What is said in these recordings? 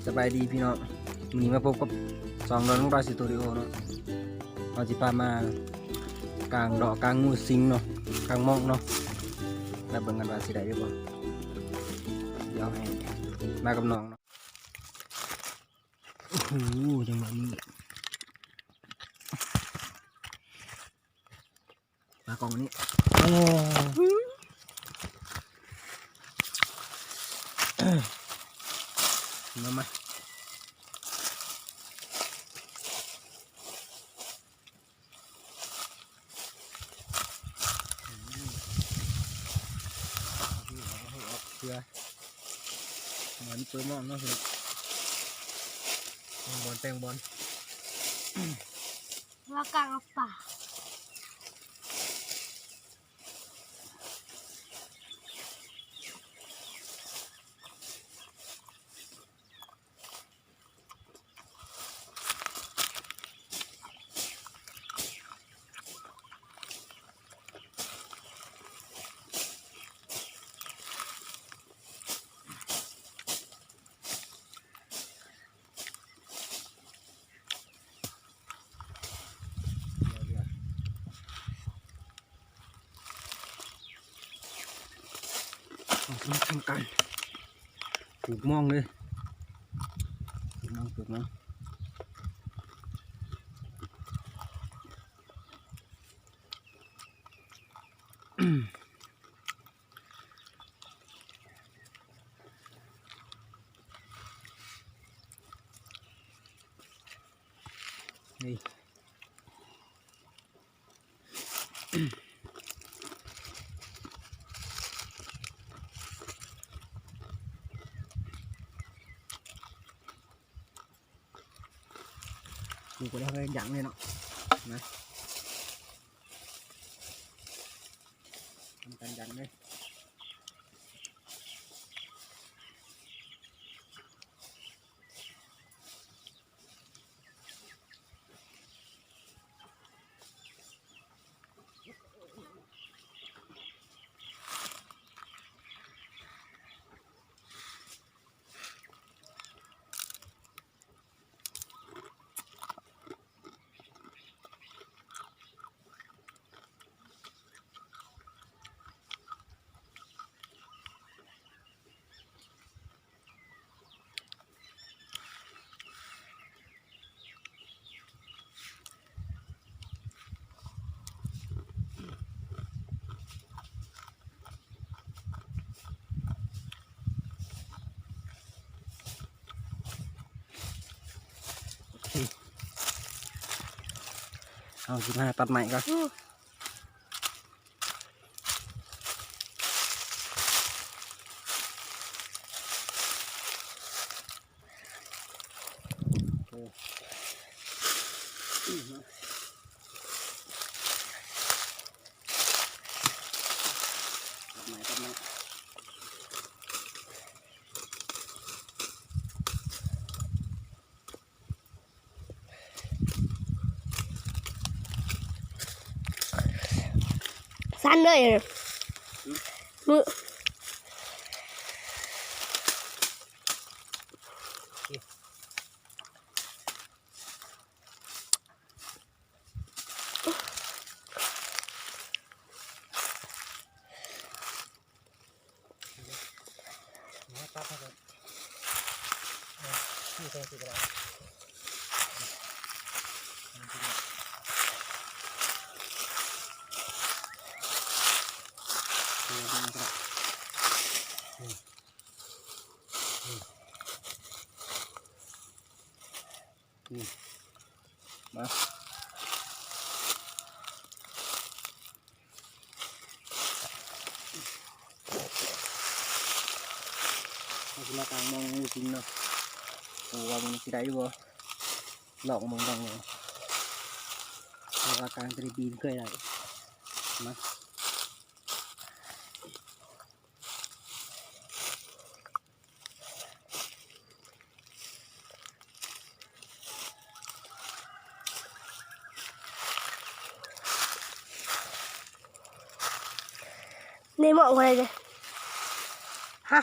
ສະບາຍດີພີ່ນ້ອງ ມື້ນີ້ມາພົບກັບຊ່ອງດອນລຸງດອຍສະຕູດິໂອເນາະ. ເຮົາຊິພາມາກາງເດາະກາງງູສິງເນາະ ກາງມອງເນາະ ມາເບິ່ງກັນວ່າຊິໄດ້ຫຼືບໍ່. ດຽວໃຫ້ມາກັບນ້ອງເນາະ. ໂອ້ໂຫ ຈັງຫວະນີ້ ມາກ້ອງນີ້ ໂອ້ ມາ ມາ ເພື່ອ ມັນເປີດມອງເນາະ ເພື່ອ ແຕ່ງບ່ອນ ແຕ່ງບ່ອນ ວ່າກາງເອົາປາ. ເອົາ ທຳການປູກມອງເລີຍ ປູກມອງ ປູກມອງ. ນີ້ ປູກໄປແລ້ວກໍຍັງເລີຍເນາະ ນະ ທຳການຍັງເລີຍ. ໂອເຄ ເຮົາຊິມາຕັດໄມ້ກ່ອນ. ສັ່ນເລີຍ ມື. ນີ້ ມາ ເຮົາຊິມາກາງມອງງູສິງເນາະ ໂອ້ ວ່າມັນຊິໄດ້ຢູ່ບໍ່ ລອງເບິ່ງ ລອງເບິ່ງ ເພາະວ່າກາງແຕ່ລະປີບໍ່ເຄີຍໄດ້ ມາ. ໃນໝໍ້ບໍ່ໄດ້ເດ້ ຮະ.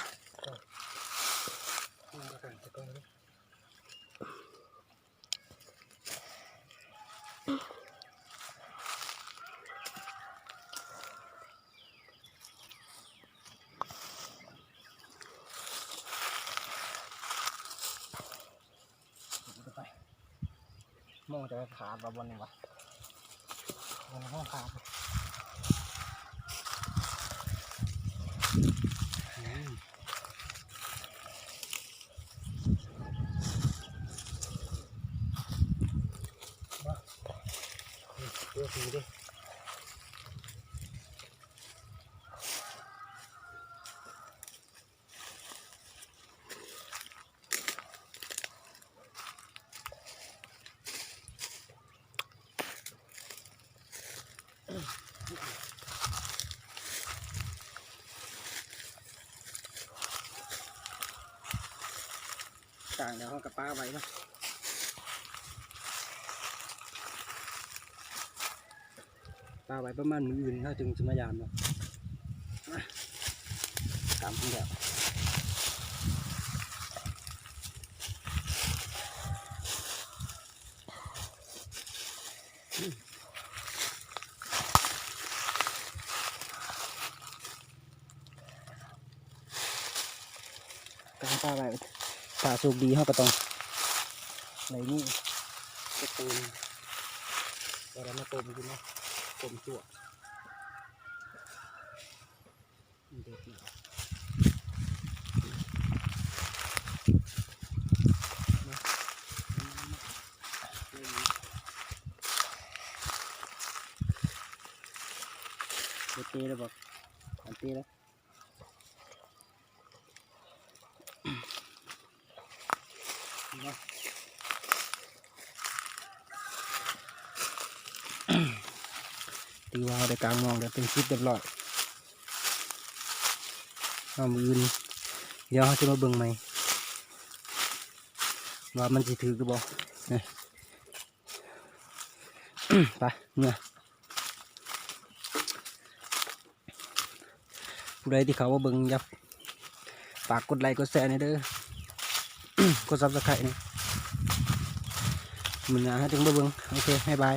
จะขาดบ่บ่นี่วะ มันห้องขาด อืม บ่ นี่ ดูสิดิ กลางแล้วเราก็ปะไว้เนาะ ปะไว้ประมาณมื้ออื่นเราจึงสิมายามเนาะ มา กำแล้ว กางปลาไว้ ถ้าโชคดีเราก็ต้องได้นี่ จักโตหนึ่ง บ่ได้มาต้มกินเนาะ ต้มซั่ว มันเด็ดหนา เตะแล้วบอก อันเตะแล้ว ถือว่าเราได้กางมองแล้ว เป็นคลิปเรียบร้อย เอามื้ออื่น เดี๋ยวเราจะมาเบิ่งใหม่ ว่ามันสิถืกหรือบ่ นี่ ไป เมื่อ ผู้ใดที่เข้ามาเบิ่ง อย่า ฝากกดไลค์กดแชร์แหน่เด้อ กด Subscribe แหน่ มื้อหน้าเราจึงมาเบิ่ง โอเค บ๊ายบาย